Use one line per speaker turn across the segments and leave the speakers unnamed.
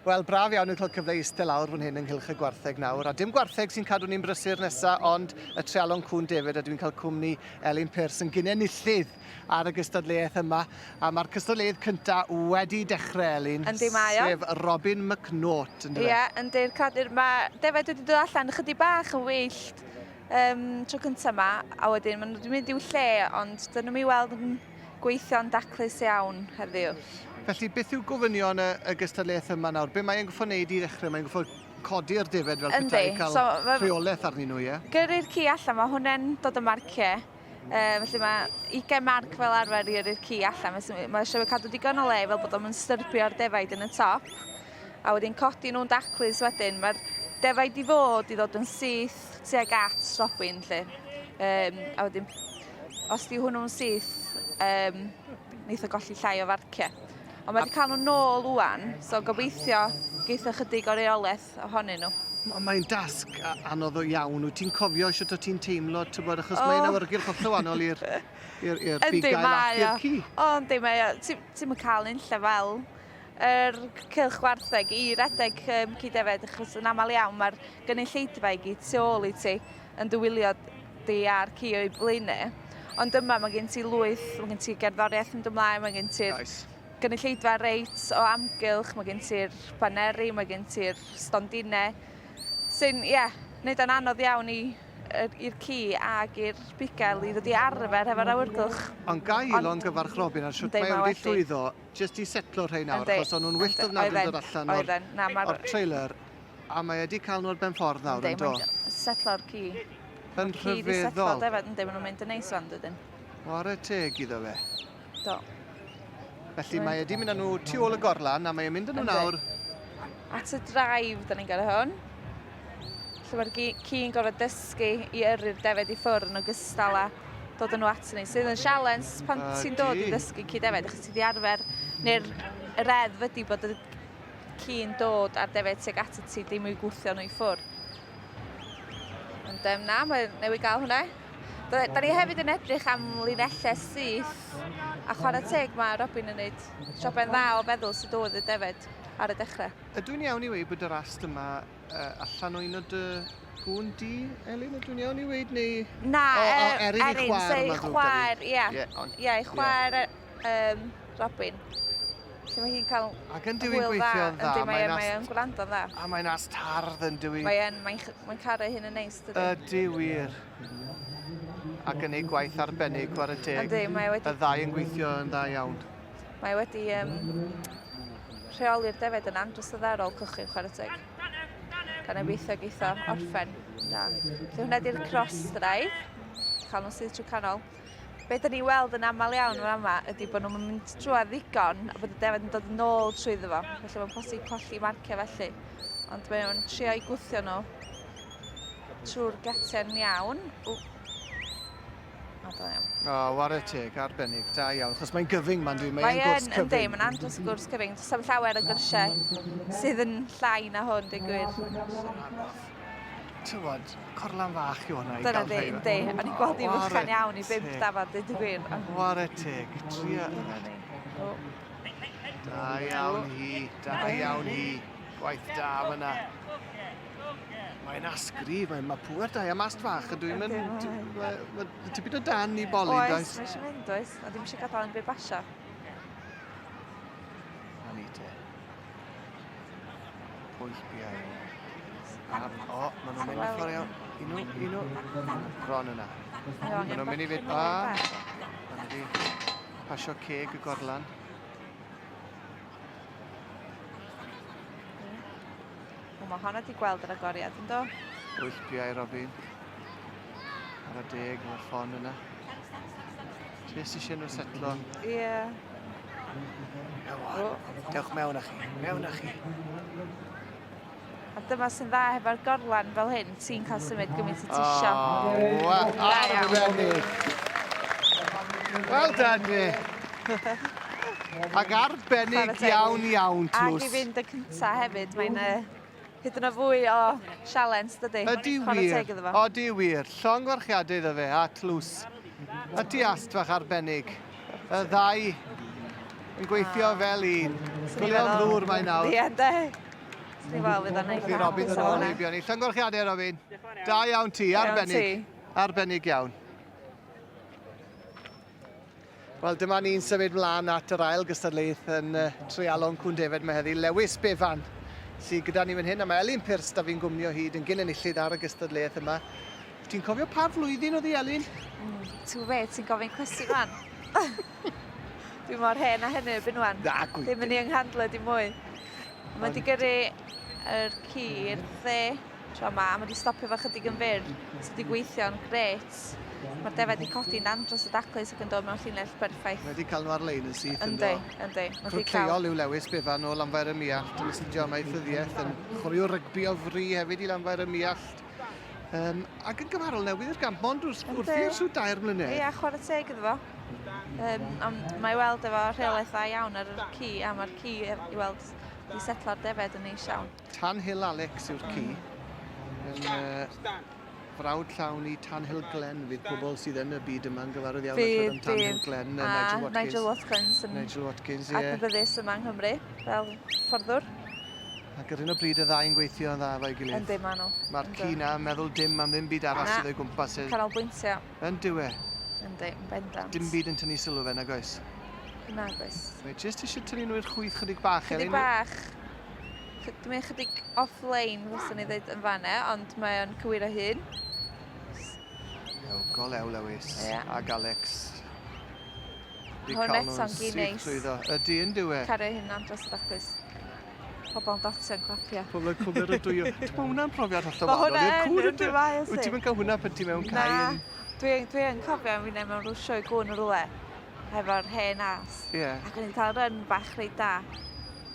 Wel, braf iawn yw cael cyfle i eistedd lawr fan hyn ynghylch y gwartheg nawr. A dim gwartheg sy'n cadw ni'n brysur nesa, ond y treialon cŵn defaid, a dwi'n cael cwmni Elin Pearce yn gyn-enillydd ar y gystadleuaeth yma. A mae'r cystadleuydd cynta wedi dechrau, Elin.
Yndi, mae o.
Sef Robin McNaught, yndyfe?
Ie, yeah, yndi'r cradur. Mae defaid wedi dod allan chydig bach yn wyllt um, tro cynta yma, a wedyn maen nhw wedi mynd i'w lle, ond dyn nhw'n ei weld yn gweithio'n daclus iawn heddiw.
Felly, beth yw gofynion y, y gystadleuaeth yma nawr? Be mae'n goffo wneud i ddechrau? Mae'n goffo codi'r defaid fel petai, cael so, rheolaeth arnyn nhw, ie?
Gyrru'r ci allan, mae hwnna'n dod y marciau. Uh, felly mae 20 marc fel arfer i yrru'r ci allan. Mae, mae eisiau cadw digon o le fel bod o'n styrbio'r defaid yn y top. A wedyn codi nhw'n daclus wedyn. Mae'r defaid i fod i ddod yn syth tuag at Robin, lle. Um, a wedyn os di hwnnw'n syth, um, neith o golli llai o farciau. Ond mae wedi cael nhw nôl wwan, so gobeithio geith o chydig o reolaeth ohonyn nhw.
Mae'n dasg anodd o iawn. Wyt ti'n cofio sut o ti'n teimlo, ti'n bod, achos oh. mae'n awyrgylch hollol wahanol i'r i'r i'r bugail ac i'r ci.
O, yndi, mae o. Ti'n ti cael unlle fel yr cylch gwartheg i redeg um, ci defaid, achos yn aml iawn mae'r gynulleidfa i gyd tu ôl i ti yn dy wylio di a'r ci o'i blaenau. Ond yma mae gen ti lwyth, mae gen ti gerddoriaeth yn ymlaen, mae gen ti'r nice. gynulleidfa reit o amgylch, mae gen ti'r baneri, mae gen ti'r stondinau. Sy'n, ie, yeah, wneud o'n anodd iawn i i'r ci ag i'r bugail i ddod i arfer hefo'r awyrgylch.
Ond ga i longyfarch Robin ar shwt mae e wedi llwyddo jyst i setlo rhai nawr, achos o'n nhw'n wyllt ofnadwy yn dod allan o'r, o'r trailer. A mae e 'di cael nhw ar ben ffordd nawr, yn do?
Yndi, setlo'r ci.
Yn rhyfeddol. Ci 'di setlo
defaid, yndi, maen nhw'n mynd yn neis wan, dydyn.
Ware teg iddo fe.
Do.
Felly mae e 'di mynd â nhw tu ôl y gorlan, a mae e'n mynd â nhw nawr.
At y drive, da ni'n gael hwn. Lle mae'r ci'n gorfod dysgu i yrru'r defaid i ffwrdd yn ogystal â dod â nhw at ni. Sydd yn sialens pan ti'n dod i ddysgu ci defaid, achos ti 'di arfer, neu'r reddf ydy bod y ci'n dod a'r defaid tuag atat ti, dim i'w gwthio nhw i ffwrdd. Ond um, na, mae newydd gael hwnna. Da, da ni hefyd yn edrych am linellau syth, a chwarae teg mae Robin yn gwneud siobe'n dda o feddwl sut oedd y defaid ar y dechrau.
Ydw i'n iawn i weud bod yr ast yma uh, allan o un o dy gwn di, Elin? Ydw i'n iawn i weud neu...
Na, o, o, Erin, Erin, chwaer, so ei chwaer, ie. Ie, ei chwaer um, Robin. Lle mae hi'n cael
Ac yn dyw'n gweithio'n dda.
Yndi, mae'n mae yn gwrando'n dda.
A mae'n ast hardd yn dywi.
Mae'n mae mae caru hyn yn neis, dydy.
Ydy wir. Ac yn ei gwaith arbennig, chwarae teg.
Yndi, mae wedi...
Y ddau yn gweithio yn dda iawn.
Mae wedi um, rheoli'r defaid yn andros o dda ar ôl cychwyn, chwarae teg. Gan obeithio geitho orffen. Da. Felly hwnna di'r cross drive. Cael nhw sydd trwy canol. Be da ni'n weld yn aml iawn yn fama ydy bod nhw'n mynd trwad ddigon a bod y defaid yn dod yn ôl trwyddo fo. Felly mae'n posib colli marciau felly. Ond mae o'n trio i gwthio nhw trwy'r gatiau'n iawn. O, o da iawn.
O, ware teg, arbennig, da iawn. Chos mae'n gyfyng ma'n dwi, mae'n gwrs cyfyng.
Yndi, mae'n andros o gwrs cyfyng. Does am llawer o gyrsiau sydd yn llai na hwn, dwi'n gwir.
Tywod, corlan fach yw hwnna i
gael rhai. Dyna di, yndi. O'n i'n gweld i fychan iawn i bimp dafad, dweud y gwir.
Ware teg, tria. Da iawn hi, da iawn hi. Gwaith da fyna. Mae'n asgri, mae'n ma pŵer da, a mast fach, ydw i'n mynd... Mae tipyn o dan i boli,
does? Oes, mae eisiau mynd, oes. A ddim eisiau gadael yn byd basio.
Na ni te. Pwyll biau. A, o, maen nhw'n mynd i ffordd iawn. Un nhw, un nhw. Bron yna. Maen nhw'n mynd i fynd... A, maen nhw wedi pasio ceg y gorlan.
O, mae honna wedi gweld yr agoriad, yn do?
Pwyll biau, Robin. Ar y deg, mae'r ffon yna. Jyst eisiau nhw setlo.
Ie. Yeah.
Come on. Dewch mewn â chi. Mewn â chi.
A dyma sy'n dda hefo'r gorlan fel hyn, ti'n cael symud gymaint o ti isio.
Oh, arbennig. Well done, me. Ac arbennig iawn, iawn, tlws.
Ac i fynd y cynta hefyd, mae'n hyd yn oed fwy o sialens, dydy?
Ydy wir, odi wir. Llongyfarchiadau iddo fe, a tlws. A ti ast fach arbennig. Y ddau yn gweithio ah. fel un. Gwylio'n ddŵr mae nawr.
Ie, de. Dwi'n fel fydd o'n eitha
Fydd Robin
hapus
yn
efo
ôl
hwnna.
heibio ni. Llongyfarchiadau, Robin. Da iawn ti, arbennig. Arbennig iawn. Wel, dyma ni'n symud mlaen at yr ail gystadleuaeth yn uh, treialon Cwn Defed mae heddi. Lewis Bevan sydd gyda ni fan hyn, a mae Elin Pearce da fi'n gwmni o hyd yn gyn enillydd ar y gystadleuaeth yma. Ti'n cofio pa flwyddyn oedd hi, Elin?
Mm, ti'n fe, ti'n gofyn cwestiwn fan. Dwi mor hen a hynny erbyn wan.
Na, gwyt.
Ddim yn ei ynghandle dim mwy. Mae wedi gyrru yr ci i'r dde tro yma, a mae wedi stopio fo chydig yn fyr, sydd wedi gweithio'n gret. Mae'r defaid wedi codi'n andros o daclus ac yn dod mewn llinell berffaith.
Mae wedi cael nhw ar-lein yn syth,
yndo? Yndi, yndi.
Crwt lleol yw Lewis Bevan o Lanfair y Muallt, yn astudio amaethyddiaeth, yn chwaraewr rygbi o fri hefyd i Lanfair y Muallt. Um, ac yn gymharol newydd i'r gamp, mond wrth, wrth i'r sw dair mlynedd.
Ie, chwarae teg iddo fo. Um, ond mae weld efo rheolaeth dda iawn ar y ci, a mae'r ci i weld di setlo'r defed yn neis iawn.
Tan Hill Alex yw'r ci. Yn uh, frawd llawn i Tan Hill Glen fydd pobl sydd yn y byd yma'n gyfarwydd iawn
fydd,
am Tan Hill Glen.
A Nigel Watkins. Nigel Watkins yn
Nigel Watkins, ie.
Adnabyddus yma yng Nghymru fel fforddwr.
Ac ar hyn o bryd y ddau yn gweithio yn dda efo'i gilydd.
Yndi, maen nhw.
Mae'r ci na yn meddwl dim am ddim byd arall sydd o'i gwmpas. E.
Canolbwyntio.
Yn dyw e.
Yndi, yn bendant.
Dim byd yn tynnu sylw fe, nag oes?
Nag oes.
Mae jyst eisiau tynnu nhw i'r chwith chydig bach.
Chydig bach. Dwi'n mynd chydig off-lane, fyswn i ddweud yn fanna, ond mae o'n cywiro hun.
Ew, golew Lewis
yeah.
ag Alex.
Hwn eto'n gi neis.
Ydy, yn dyw e.
Cario hyn andros o daclus. Pobl yn dotio yn clapio.
Pobl yn cymeradwyo. Mae hwnna'n profiad hollol
wahanol. Mae hwnna yn, yndi mae
Wyt ti'n cael hwnna pan ti mewn cae?
Na, dwi'n dwi yn cofio am finnau mewn rhyw sioe gwn yn rhywle hefo'r hen as.
Yeah.
Ac o'n i'n cael run bach reit da.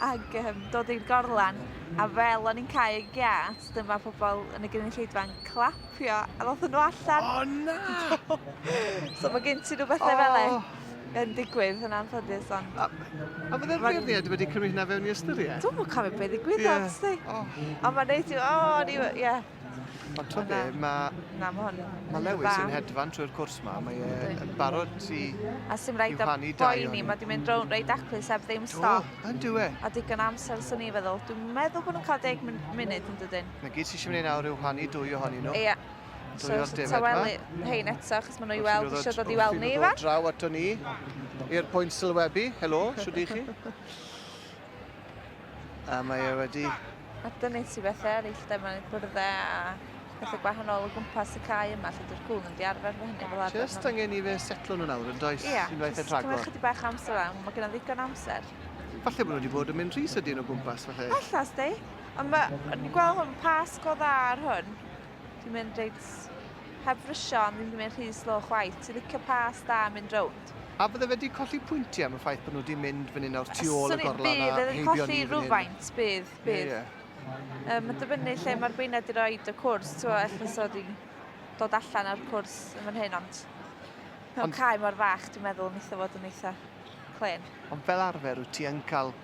Ac um, dod i'r gorlan, a fel o'n i'n cael y giat, dyma pobl yn y gynulleidfa'n clapio, a ddoth nhw allan.
O na!
so mae gen ti rhywbeth oh. fel e yn digwydd yn anffodus, ond...
A, a fydde'r feirniaid wedi cymryd hynna fewn i ystyriaeth?
Dwi'm yn cofio beth ddigwyddodd, yeah. sti.
Oh.
Ond mae'n neud i... O, ni... Ie.
Ond ti'n be, mae...
Na, mae hwn...
Mae Lewis yn hedfan trwy'r cwrs ma, mae e yn barod i...
A sy'n rhaid o boeni, mae di mynd rownd reit daclus heb ddim stop.
Do, yn dyw e.
A digon amser, swn i'n feddwl. Dwi'n meddwl bod nhw'n cael 10 munud yn dydyn.
Na gyd sy'n eisiau mynd nawr yw hanu dwy ohonyn nhw.
Ie. So, so tawelu hein eto, achos maen nhw i weld, eisiau dod i weld ni, fa?
Draw ato ni, i'r pwynt sylwebu. Helo, siwr i chi? A mae e wedi...
A dyna ti bethau eraill, de, mae'n byrddau a pethau gwahanol o gwmpas y cae yma, lle dyw'r cŵn yn di arfer fo hynny fel arfer.
Just angen i fe setlo nhw nawr, yn does?
Ie,
Unwaith
jyst
yn rhagor.
cymryd chydig bach amser am, mae genna ddigon amser.
Falle bod nhw wedi bod yn mynd rhy sydyn o gwmpas, falle.
Alla, sdi. Ond mae, o'n i'n gweld hwn, pasg o dda ar hwn. Dwi'n mynd reit heb frysio, ond ddim wedi mynd rhy slo chwaith. Ti'n licio pas da yn mynd rownd.
A bydde fe wedi colli pwyntiau am y ffaith bod nhw wedi mynd fan hyn nawr tu ôl y gorlan a
bydd,
heibio ni
colli
fan hyn?
rhywfaint, bydd, bydd.
Ie, ie.
Um, Mae'n dibynnu lle mae'r beirniaid wedi rhoi y cwrs, ti'n gwbod, ella so wedi dod allan ar cwrs yn fan hyn, ond mewn
Ond-
cae mor fach, dwi'n meddwl, wnaeth o fod yn eitha clen.
Ond fel arfer, wyt ti yn cael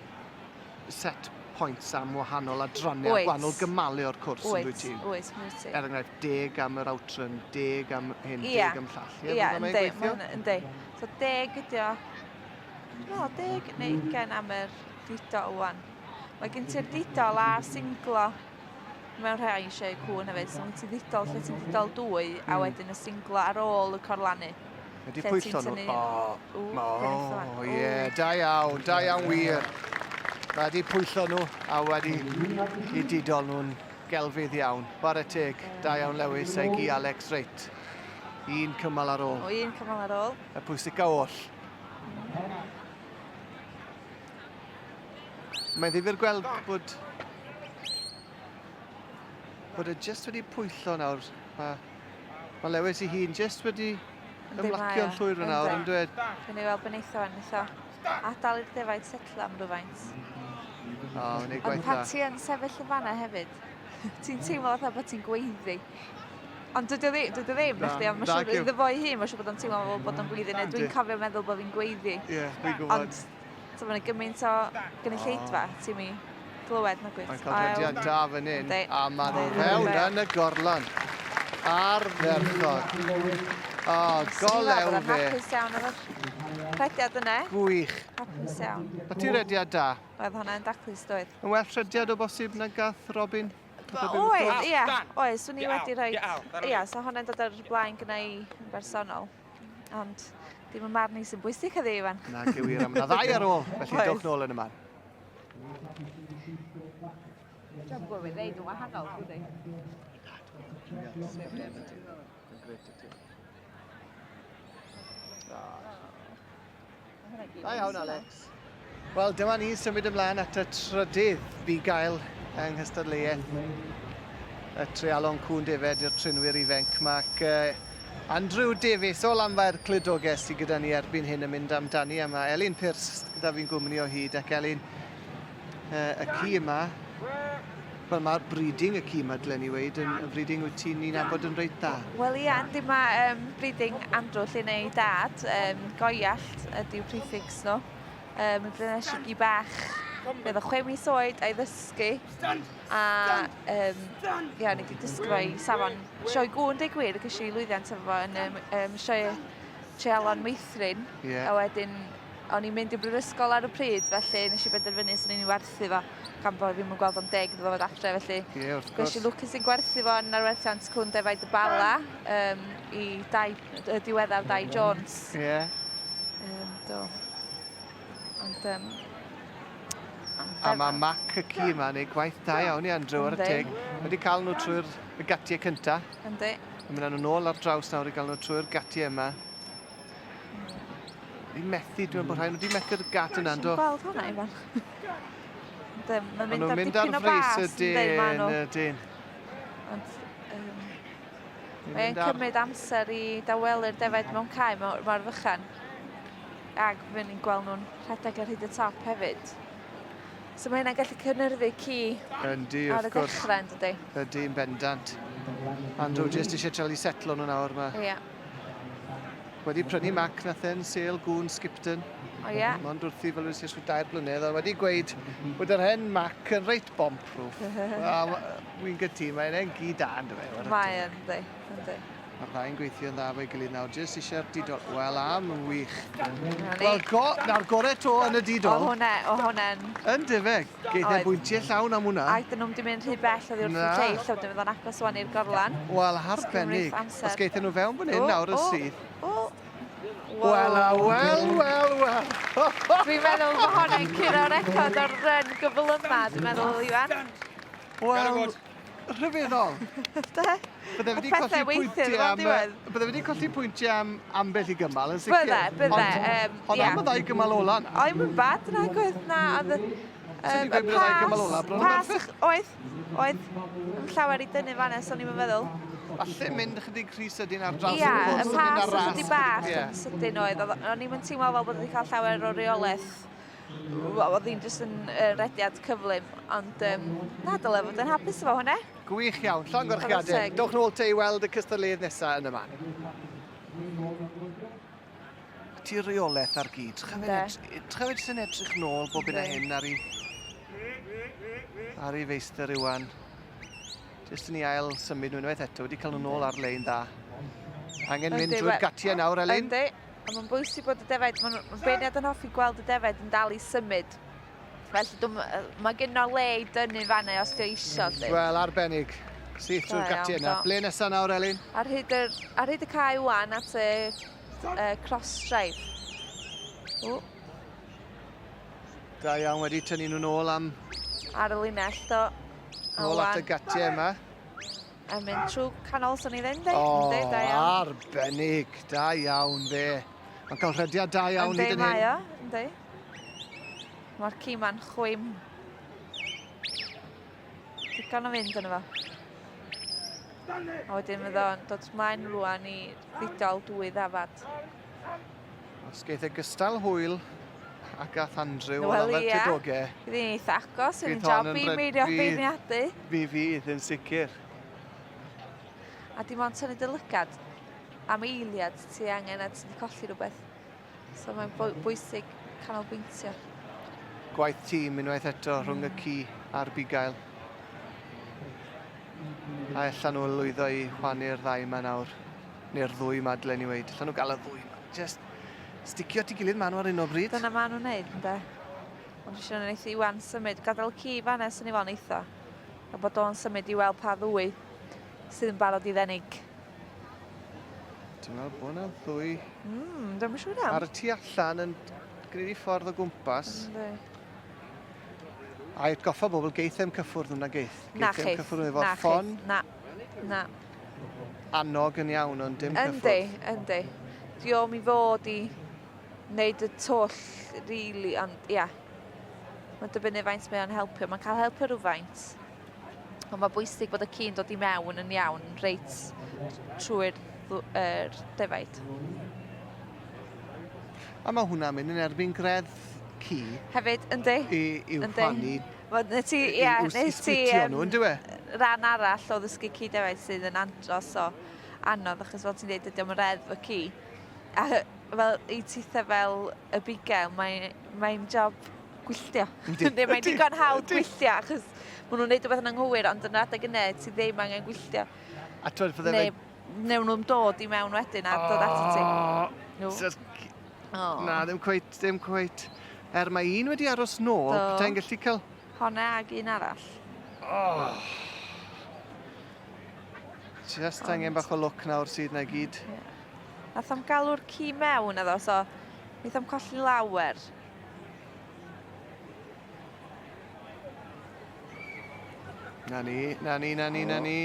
set points am wahanol adrannau a
Wyt.
gwahanol gymalu o'r cwrs yn dwyt ti?
Wyt, wyt, wyt ti.
Er enghraifft, deg am yr outrun, deg am hyn,
Ie.
deg am llall.
Ie,
fel 'na mae'n
yndi,
gweithio?
ma' hwnna- yndi. So deg ydi o, dwi'n meddwl deg neu ugain am yr didol wan. Mae gen ti'r didol a'r singlo mewn rhai eisiau cŵn hefyd. So mae gen ti ddidol lle ti'n didol dwy a wedyn y singlo ar ôl y corlannu.
Wedi
Lle ti'n
pwyllo nhw.
tynnu-
O,
Ww,
o,
o.
ie, da iawn, da iawn wir. Mae wedi pwyllo nhw a wedi i didol nhw'n gelfydd iawn. Chwarae teg, da iawn Lewis a'i gi Alex, reit. Un cymal ar ôl.
O, un cymal ar ôl.
Y pwysica oll. Mae'n ddifyr gweld bod bod e jyst wedi pwyllo nawr. Mae, mae Lewis ei hun jyst wedi ymlacio'n llwyr yn awr yn dweud.
Dwi'n ei weld ben eitha fan, eitha adael i'r defaid setlo am rhywfaint.
O, oh, wneud gwaith
Ond pan ti yn sefyll yn fanna hefyd, ti'n teimlo fatha bod ti'n gweiddi. Ond dydy o ddim, dydy o ddim, na, chdi, ond mae'n siŵr iddo fo ei hun, mae'n siŵr bod o'n teimlo fel bod o'n gweiddi, neu dwi'n cofio meddwl bod fi'n gweiddi.
Ie, yeah, dwi'n gwybod.
Ond, so mae'n gymaint o gynulleidfa, oh. ti'n mi glywed nag wyt?
Mae'n cael rhediad da fan hyn, a maen nhw fewn yn y gorlan. Ardderchog. O, golew fe.
Hapus iawn efo'r... rhediad yna.
Gwych.
Hapus iawn.
O ti rediad da?
Oedd hwnna'n daclus doedd.
Yn well rhediad o bosib na gath Robin?
Oedd, ia. Oedd, swn i wedi rhoi... Ia, so hwnna'n dod ar blaen gyda i yn bersonol. Ond dim y marn i sy'n bwysig heddi, Ifan.
Na, gywir, am yna ddau ar ôl, felly dewch nôl yn y man.
Dwi'n gwybod beth ddeud yn wahanol, dwi'n
Da iawn, Alex. Wel, dyma ni symud ymlaen at y trydydd bugail yng nghystadleuaeth y treialon cŵn defaid i'r trinwyr ifanc. Mae Andrew Davies o Lanfair Clydogau sydd gyda ni erbyn hyn yn mynd amdani, a mae Elin Pearce gyda fi'n gwmni o hyd, ac Elin, y ci yma, wel mae'r breeding y ci yma, dylen ni weud, yn, yn breeding wyt ti'n ni'n nabod yn reit dda.
Wel ia, yndi mae breeding Andrew lle neu dad, Goiallt ydyw prefix nhw. Mi brynes i gi bach, fe oedd o 6 mis oed a'i ddysgu. A ia, ni wedi dysgu fo i safon sioe gŵn, deu gwir, ges i lwyddiant efo fo yn sioe treialon meithrin. A wedyn o'n i'n mynd i'r brifysgol ar y pryd, felly nes i benderfynu swn i'n ei werthu fo, gan bod fi ddim yn gweld o'n deg iddo fo fod adre, felly
Ie, wrth
gwrs. Ges i lwcus i'n gwerthu fo yn arwerthiant cwn defaid y Bala i Dai, y diweddar Dai Jones. Do. Ond,
A mae Mac y ci yma yn ei gwaith da iawn i Andrew ar y teg. Wedi cael nhw trwy'r y gatiau cynta.
Yndi.
A mynd nhw nôl ar draws nawr i gael nhw trwy'r gatiau yma. Di methu, dwi'n meddwl bod rhai nhw wedi methu'r gat yna, do?
Dwi'n gweld hwnna, Ifan. Mae'n mynd ar dipyn o bas, ynddi, maen nhw.
Ydyn.
Ond, mae'n cymryd amser i dawelu'r defaid mewn cae mor, mor fychan. Ac fy ni'n gweld nhw'n rhedeg ar hyd y top hefyd. So mae hynna'n gallu cynhyrfu ci
Yndi,
ar y
wrth gwrs.
dechrau, yn dydi?
Ydy, yn bendant. Andrew jyst eisiau trial i setlo nhw nawr. Mae
Ie.
wedi prynu Mac nath e'n sêl gŵn Skipton.
O ie?
Mond wrthi fel wedi ers 3 blynedd, ond wedi gweud bod yr hen Mac yn reit bomb-proof. Wel, wy'n gytûn, mae'n hen gi da, ynddo fe?
Mae yn, yndi. Yndi.
Mae'r ddau'n gweithio'n dda efo'i gilydd nawr. Jyst eisiau'r didol. Wel, am yn wych. Wel, go, na'r gorau to yn y didol.
O hwnna, o hwnna'n...
Yn dyfe? Geith e bwyntiau llawn am hwnna.
A dyn nhw'n di mynd rhy bell oddi wrth y lleill, a wedyn fydd o'n agos wan i'r gorlan.
Wel, arbennig. Os geith nhw fewn fan hyn nawr yn syth.
O,
Wel, a wel, wel, wel.
Dwi'n meddwl bod honna'n curo record o'r run gyflyma, dwi'n meddwl, Iwan.
Wel, rhyfeddol.
De?
Bydde wedi colli pwyntiau am... Bydde wedi colli pwyntiau am ambell i gymal yn sicr.
Bydde, bydde.
Ond am y ddau gymal ola na.
Oedd yn bad na, gwedd na. Oedd
y pas,
pas, oedd, oedd, yn llawer i dynnu fanna, so ni'n meddwl.
Falle mynd ychydig rhy sydyn ar draws
y cwrs. Ie, y pas ychydig bach yn sydyn oedd. O'n i'n teimlo fel bod wedi cael llawer o reolaeth. Oedd hi'n jyst yn rediad cyflym, ond na, dyle fod yn hapus efo hwnna.
Gwych iawn, llongyfarchiadau. Dowch nôl te i weld y cystadleuydd nesaf yn y man. Ti reolaeth ar gyd. Tryfed jyst yn edrych nôl bob hyn a hyn ar ei, ar ei feistr Iwan. Jyst yn ei ail symud nhw unwaith eto, wedi cael nhw nôl ar-lein dda. Angen mynd drwy'r gatiau nawr, Elin.
Yndi, a mae'n bwysig bod y defaid, mae'n beirniad yn hoffi gweld y defaid yn dal i symud. Felly dw'm, mae gen o le i dynnu fanna os di o isio.
Wel, arbennig. Syth drwy'r gatiau yna. Ble nesaf nawr, Elin?
Ar hyd, yr, ar hyd y cae wan at y cross drive. O.
Da iawn, wedi tynnu nhw'n ôl am...
Ar y linell, do.
Nôl at y gatiau yma.
A mynd trwy canol, swn i ddim,
O, arbennig. Da iawn, fe. Mae'n cael rhediad da iawn hyd yn hyn.
Yndi, mae o, yndi. Mae'r ci ma'n chwim. Digon o fynd yno fo. A wedyn fydd o'n dod mlaen rwan i ddidol dwy ddafad.
Os geith e gystal hwyl ac ath Andrew o Wel, ia. Clydogau.
Fydd hi'n eitha agos, fydd hi'n job i meirio beirniadu.
Mi fydd yn sicr.
A dim ond tynnu dy lygad am eiliad ti angen a ti wedi colli rhywbeth. So mae'n bwysig canolbwyntio.
Gwaith tîm unwaith eto rhwng y ci a'r bugail. A allan nhw lwyddo i chwanu'r ddau yma nawr. Neu'r ddwy yma, dylen ni weud. Allan nhw gael y ddwy yma. Just Sticio at ei gilydd maen nhw ar hyn o bryd.
Dyna maen nhw'n neud, ynde. Ond dwi'n siŵr wneith Iwan symud, gadael y ci fanna sy'n ei fo'n eitha. A bod o'n symud i weld pa ddwy sydd yn barod i ddenig.
Dwi'n meddwl bod yna ddwy...
Dwi'n yn siŵr am.
Ar y tu allan yn gwneud i ffordd o gwmpas.
Yndi.
A i atgoffa bobl, geith e'm cyffwrdd nhw na geith.
Na
Geith e'm
cheith.
cyffwrdd nhw efo'r
Na
ffon.
cheith. Na. Na.
Annog yn iawn, ond dim
Yndi,
cyffwrdd.
yndi. Diolch mi fod i wneud y twll, really, ond ia. Mae'n dibynnu faint mae o'n helpu. Mae'n cael helpu rhywfaint. Ond mae'n bwysig bod y ci'n dod i mewn yn iawn reit trwy'r er defaid.
A mae hwnna'n mynd yn erbyn greddf ci.
Hefyd, yndi.
I, i'w
yndi.
rhannu.
Wel, nes ti, ie, nes ti...
nhw, ynddo e?
Rhan arall o ddysgu ci defaid sydd yn andros o anodd, achos fel ti'n dweud, dydy o'm yn reddf y ci. A fel i tithe fel y bugail, mae'n mae job gwylltio. Yndi, mae'n digon hawdd gwylltio, achos maen nhw'n neud rhywbeth yn anghywir, ond yn adeg yna, ti ddim angen gwylltio.
A twyd, fydde
Neu, newn nhw'n dod i mewn wedyn a dod ato ti. No.
Oh. Na, ddim cweit, ddim cweit. Er mae un wedi aros nôl, petai'n gallu cael...
Honna ag un arall.
Oh. Just Ond... angen bach o lwc nawr sydd na gyd.
Yeah. Nath am galw'r ci mewn iddo, so nath am colli lawer.
Na ni, na ni, na ni, na ni.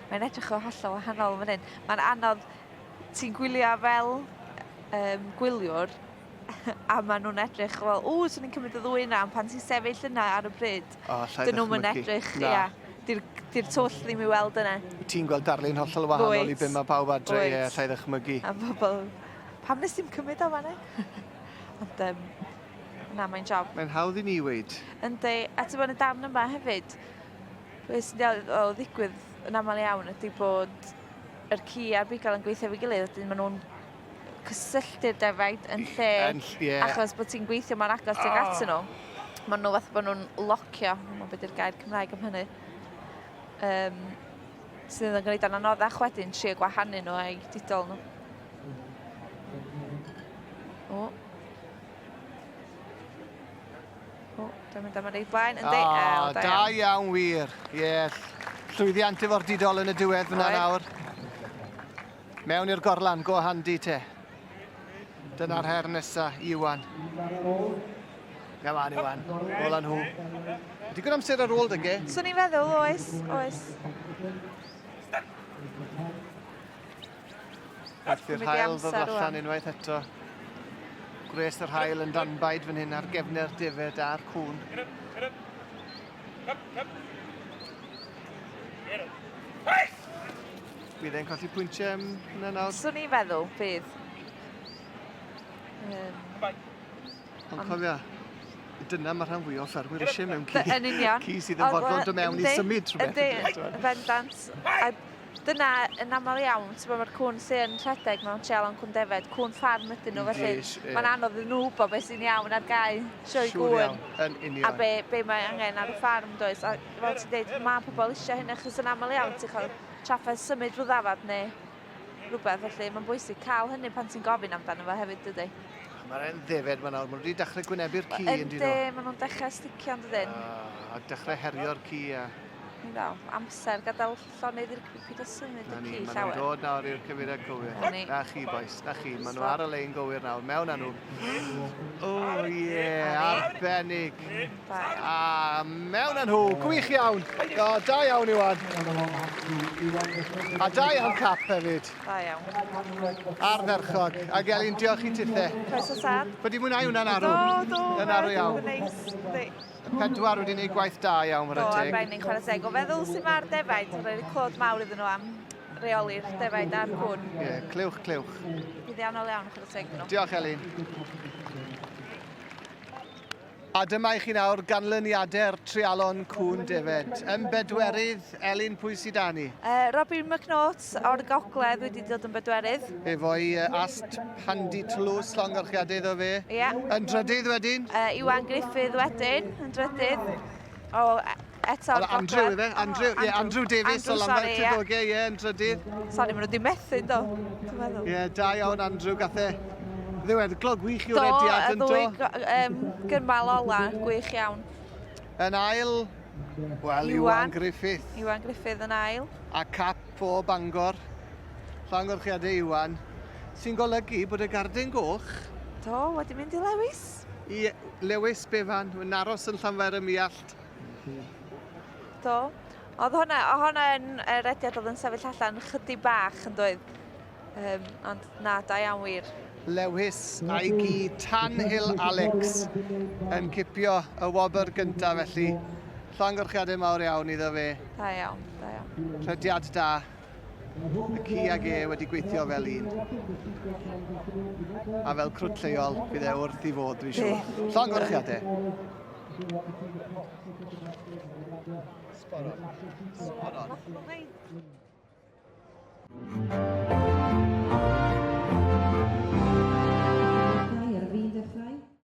Mae'n edrych o hollol wahanol fan hyn. Mae'n anodd, ti'n gwylio fel um, gwyliwr, a maen nhw'n edrych fel, o, swn i'n cymryd y ddwy yna, ond pan ti'n sefyll yna ar y pryd,
oh,
dyn nhw'n edrych, ia, di'r di twll ddim i weld yna.
Ti'n gweld darlun hollol wahanol i be mae pawb adre, ie, allai ddychmygu.
A bobl, pam nes ti'n cymryd o fanna? Ond, um, na, mae'n job.
Mae'n hawdd i ni weid.
Yndi, a ti'n bod yn y darn yma hefyd, beth sy'n o ddigwydd yn aml iawn ydy bod yr ci a'r bugail yn gweithio efo'i gilydd, wedyn maen nhw'n cysylltu'r defaid yn lle,
yn, yeah.
achos bod ti'n gweithio mor agos tuag oh. atyn nhw. Maen nhw fatha bod nhw'n locio, mae'n beth yw'r gair Cymraeg am hynny. Um, sydd yn gwneud o'n anoddach wedyn trio gwahanu nhw a'i didol nhw. O. O, dwi'n mynd am yr ei blaen. Yndi,
O, da, da iawn wir. Ie, yeah. llwyddiant efo'r didol yn y diwedd fyna nawr. Mewn i'r gorlan, go handi te. Dyna'r her nesa, Iwan. Come on, Iwan. Ôl â nhw. Digon amser ar ôl dyge?
Swn i'n feddwl, oes, oes.
Wrth i'r haul ddod allan unwaith eto. Gwres yr haul yn danbaid fan hyn ar gefnau'r defaid a'r cŵn. Bydd e'n colli pwyntiau am hynna nawr?
Swn i'n feddwl, bydd. Um,
Ond cofia, dyna mae rhan fwyaf o ffermwyr eisiau mewn ci.
Yn union.
Ci sydd yn fodlon dod mewn i symud rhywbeth.
Yndi, bendant. A dyna yn aml iawn, ti'n mae'r cwn sy'n rhedeg mewn treialon cwn defaid, cwn ffarm ydyn nhw, felly yeah. mae'n anodd iddyn nhw wybod beth sy'n iawn ar gae sioe gŵyn.
Yn union.
A be, be mae angen ar y ffarm, does. A fel ti'n dweud, mae pobl eisiau hynny, achos yn aml iawn ti'n cael trafferth symud rhyw ddafad neu rhywbeth, felly mae'n bwysig cael hynny pan ti'n gofyn amdano fo hefyd, dydy.
Mae'r hen ddefed ma nawr, maen nhw wedi dechrau gwynebu'r ci yn dyn
nhw. Yndi, maen nhw'n dechrau sticio yn dydyn.
A dechrau herio'r ci a...
Ni ddal, amser, gadael llonydd i'r pyd o symud y ci
llawer.
Maen
nhw'n dod nawr i'r cyfeiriad cywir. Na chi, boys, na chi. Maen nhw ar y lein gywir nawr, mewn â nhw. O, oh, ie, yeah, arbennig. A mewn â nhw, gwych iawn. O, da iawn, Iwan. A da iawn cap hefyd.
Da iawn.
Ardderchog. Ac Elin, diolch i tithe.
Croeso sad.
Wedi mwynhau hwnna'n arw.
Do, do.
Yn arw iawn.
Neis.
Y pedwar wedi gwneud gwaith da iawn, chwarae
teg. Do,
teg.
arbennig, chwarae teg. O feddwl sy'n mae'r defaid, rhaid clod mawr iddyn nhw am reoli'r defaid a'r cwn.
Ie, yeah, clywch, clywch.
Llwyddiannol iawn, chwarae teg nhw.
Diolch, Elin. A dyma i chi nawr ganlyniadau'r treialon cŵn defaid. Yn bedwerydd, Elin, pwy sydd â ni?
Robin McNaught o'r Gogledd wedi dod yn bedwerydd.
Efo'i ast handi tlws, llongyfarchiadau iddo fe.
Ie. Yeah.
Yn drydydd wedyn?
Iwan Griffith wedyn, yn drydydd. O, eto o'r Gogledd.
Andrew, ife? Andrew, oh, yeah, Andrew Davies
Andrew,
o Lanfair Clydogau, ie, yeah, yn drydydd.
Sorry, maen nhw wedi methu, do. Dwi'n meddwl.
Ie, yeah, da iawn Andrew, gath e Ddiweddglo gwych i'w rediad yn do.
Do, y ddwy um, gymal ola, gwych iawn.
Yn ail, wel, Iwan Griffith.
Iwan Griffith yn ail.
A cap o Bangor. Llongyfarchiadau Iwan. Sy'n golygu bod y gardyn goch...
Do, wedi mynd i Lewis.
I Lewis Bevan, yn aros yn Llanfair ym Muallt.
Do. Oedd hwnna, oedd hwnna yn y rediad oedd yn sefyll allan chydig bach yn doedd. Um, ond na, da iawn wir.
Lewis a'i gi Tan Hill Alex yn cipio y wobr gyntaf felly. Llongyfarchiadau mawr iawn iddo fe.
Da iawn, da iawn.
Rhediad da. Y ci ag e wedi gweithio fel un. A fel crwt lleol, bydd e wrth i fod, dwi'n siŵr. Llongyfarchiadau. Spot on. Spot on.